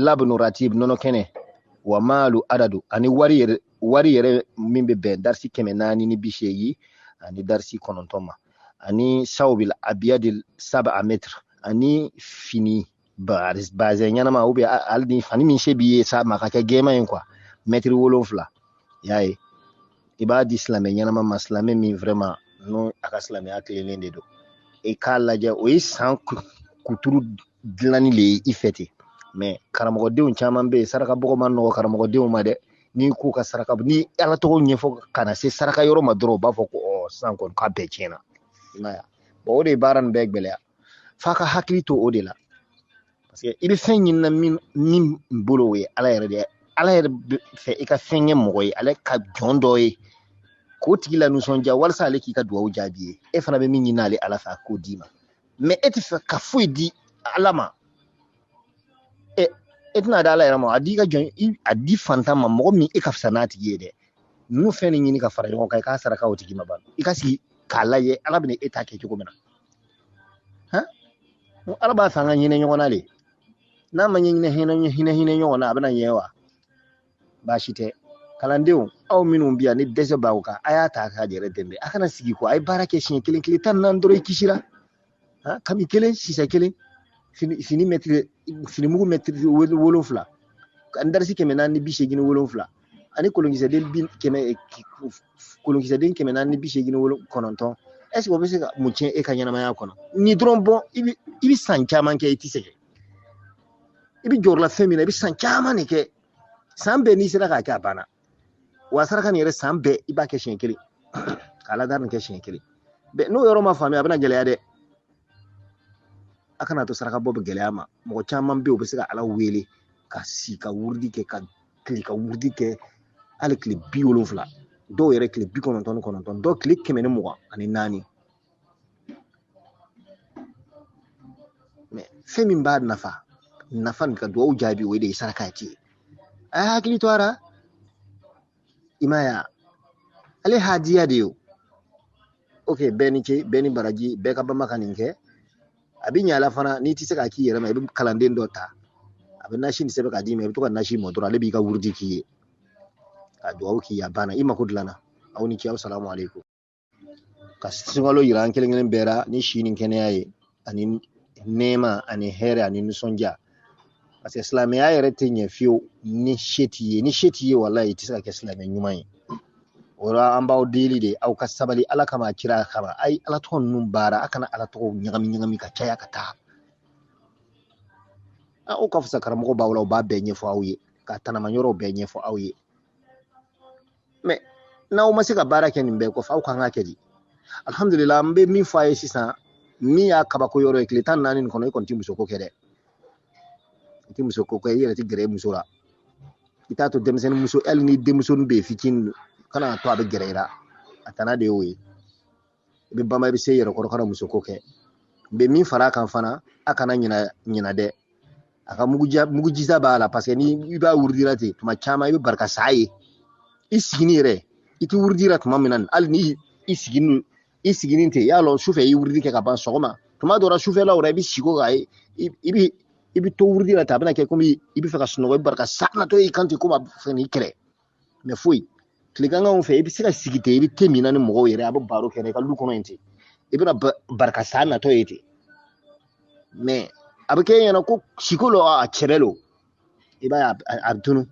labnu ratib nɔnɔ kɛnɛ, wa maalu adadu, ani wari yɛrɛ min bɛ bɛn darisi 480 ani darisi 9 ma, ani sawbil abiyadil saba mètre, ani fini bazɛn ɲɛnama ou bien hali ni fani min se b'i ye sa ma ka kɛ gɛman ye quoi, mɛtiri 7. I y'a ye, i b'a di silamɛ ɲɛnama ma, silamɛ min vraiment n'o a ka silamɛya tilennen de don. I k'a lajɛ, o ye san kuturu dilanni le ye i fɛ ten. Mais karamɔgɔdenw caman bɛ yen, saraka bɔgɔ ma nɔgɔ karamɔgɔdenw ma dɛ. N'i k'u ka saraka, ni ala tɔgɔ ɲɛfɔ ka na se saraka yɔrɔ ma dɔrɔn, u b'a fɔ ko ɔ sisan kɔni k'a bɛɛ tiɲɛna. I m'a ye, bon, o de ye baara nin bɛɛ gɛlɛya. F'a ka hakili to o de la, parce que i bɛ fɛn ɲini min bolo, o ye ala yɛrɛ de ye. Ala yɛrɛ fɛ i ka fɛn kɛ mɔgɔ ye, ale ka jɔn dɔ ye, k'o tigi la nisɔndiya walasa ale k'i ka dugawu jaabi ye. E fana bɛ min ɲini ale ala fɛ, a k'o d'i ma. Mais e tɛ fɛ ka foyi di ala ma, e tɛna di ala yɛrɛ ma. A di i ka jɔn, a di fantan ma, mɔgɔ min e ka fisa n'a tigi ye dɛ. Ninnu fɛn nin ɲini ka fara ɲɔgɔn kan, i k'a saraka o tigi ma ban. I ka sigi k'a lajɛ ala bɛna e ta kɛ cogo min na. Han, ala b'a fɛ an ka hinɛ ɲɔgɔn na de. N'a ma ɲɛ hinɛ ɲɔgɔn na, a bɛna ɲɛ wa? Baasi tɛ. Kalandenw, aw minnu bɛ yan ni dɛsɛ b'aw kan, a y'a ta k'a yɛrɛ dɛmɛ. A kana sigi ko a ye baara kɛ siɲɛ kelen, tile 14 dɔrɔn, i kisira. Kami kelen, sisɛ kelen, fini mɛtiri, fini mugu mɛtiri 7, ani darisi 487, ani kolonkisɛden bi kɛmɛ, kolonkisɛden 489. Est ce que o bɛ se ka mun tiɲɛ e ka ɲɛnamaya kɔnɔ? Nin dɔrɔn bɔ, i bɛ san caman kɛ, i tɛ sɛgɛn. I bɛ jɔyɔrɔ la fɛn min na, i bɛ san caman de kɛ. San bɛɛ n'i sera k'a kɛ, a banna. Wa saraka nin yɛrɛ, san bɛɛ i b'a kɛ siɲɛ kelen, k'a ladar nin kɛ siɲɛ kelen. N'o yɔrɔ ma faamuya, a bɛna gɛlɛya dɛ. A kana to saraka bɔ bɛ gɛlɛya ma. Mɔgɔ caman bɛ yen, u bɛ se ka ala wele ka si ka wurudi kɛ, ka tile ka wurudi kɛ, hali tile 70, dɔw yɛrɛ tile 99, dɔw tile 124. Mais fɛn min b'a nafa nin ka dugawu jaabi, o de ye saraka ye. A y'a hakili to a la. I m'a ye, ale hadiya de ye o. Ok, bɛɛ ni ce, bɛɛ ni baraji, bɛɛ ka bama ka nin kɛ. A bɛ ɲɛ a la fana. N'i tɛ se k'a k'i yɛrɛ ma, i bɛ kalanden dɔ ta, a bɛ nasi nin sɛbɛn k'a d'i ma, i bɛ to ka nasi mɔ dɔrɔn, ale b'i ka wurudi k'i ye, ka dugawu k'i ye, a banna, i mako dilanna. Aw ni ce, aw salamu aleykum. Ka sunkalo yira an kelen kelen bɛɛ la ni si ni kɛnɛya ye, ani nɛɛma, ani hɛrɛ, ani nisɔndiya. Parce que silamɛya yɛrɛ tɛ ɲɛ fiyewu ni se t'i ye. Ni se t'i ye, walayi, i tɛ se ka kɛ silamɛ ɲuman ye. O la, an b'aw deli de, aw ka sabali ala kama, a kira kama. A ye ala tɔgɔ ninnu baara, a kana ala tɔgɔw ɲagami ɲagami ka caya ka taa. Aw ka fisa karamɔgɔ b'aw la, u b'a bɛɛ ɲɛfɔ aw ye, ka tanama yɔrɔw bɛɛ ɲɛfɔ aw ye. Mais n'aw ma se ka baara kɛ nin bɛɛ kɔfɛ, aw kan ka kɛ di? Alhamdulillah, n bɛ min fɔ a ye sisan, min y'a kabako yɔrɔ ye, tile 14 nin kɔnɔ, i kɔni tɛ muso ko kɛ dɛ. I tɛ muso ko kɛ, i yɛrɛ tɛ gɛrɛ muso la. I t'a to denmisɛnnin muso, hali ni denmusonin bɛ yen fitinin, kana to a bɛ gɛrɛ i la. A tana de y'o ye. I bɛ bama, i bɛ se i yɛrɛ kɔrɔ, kana muso ko kɛ. N bɛ min fara a kan fana, a kana ɲina ɲina dɛ. A ka mugujisa b'a la, parce que ni i b'a wurudira ten, tuma caman i bɛ barika sa ye. I sigini yɛrɛ, i tɛ wurudira tuma min na, hali ni i sigini, i sigini ten, y'a lɔn sufɛ i ye wurudi kɛ ka ban, sɔgɔma tuma dɔ la, sufɛlaw la, i bɛ sigi o kan, i bɛ to wurudi la ten, a bɛna kɛ komi i bɛ fɛ ka sunɔgɔ, i bɛ barika sa natɔ y'i kan ten, komi a bɛ fɛ k'i kɛlɛ. Mais foyi, tileganganw fɛ, i bɛ se ka sigi ten, i bɛ te min na ni mɔgɔw yɛrɛ, a bɛ baro kɛ i ka lu kɔnɔ yen ten, i bɛna barika sa natɔ ye ten. Mais a bɛ kɛ e ɲɛna ko siko lo, a cɛbɛ lo, i b'a ye a bɛ tunu,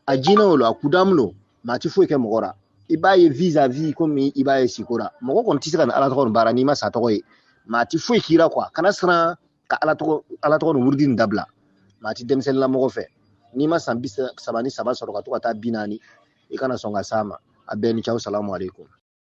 a jinɛw lo, a kudamu lo, mais a tɛ foyi kɛ mɔgɔ la. I b'a ye vis-à-vis komi i b'a ye siko la. Mɔgɔ kɔni tɛ se ka nin ala tɔgɔ nin baara n'i ma sa tɔgɔ ye, mais a tɛ foyi k'i la quoi. Kana siran ka ala tɔgɔ nin wurudi nin dabila. Mais a tɛ denmisɛnnin lamɔgɔ fɛ. N'i ma san 33 sɔrɔ ka to ka taa 40, i kana sɔn ka s'a ma. A bɛɛ ni ce, aw salamu aleykum.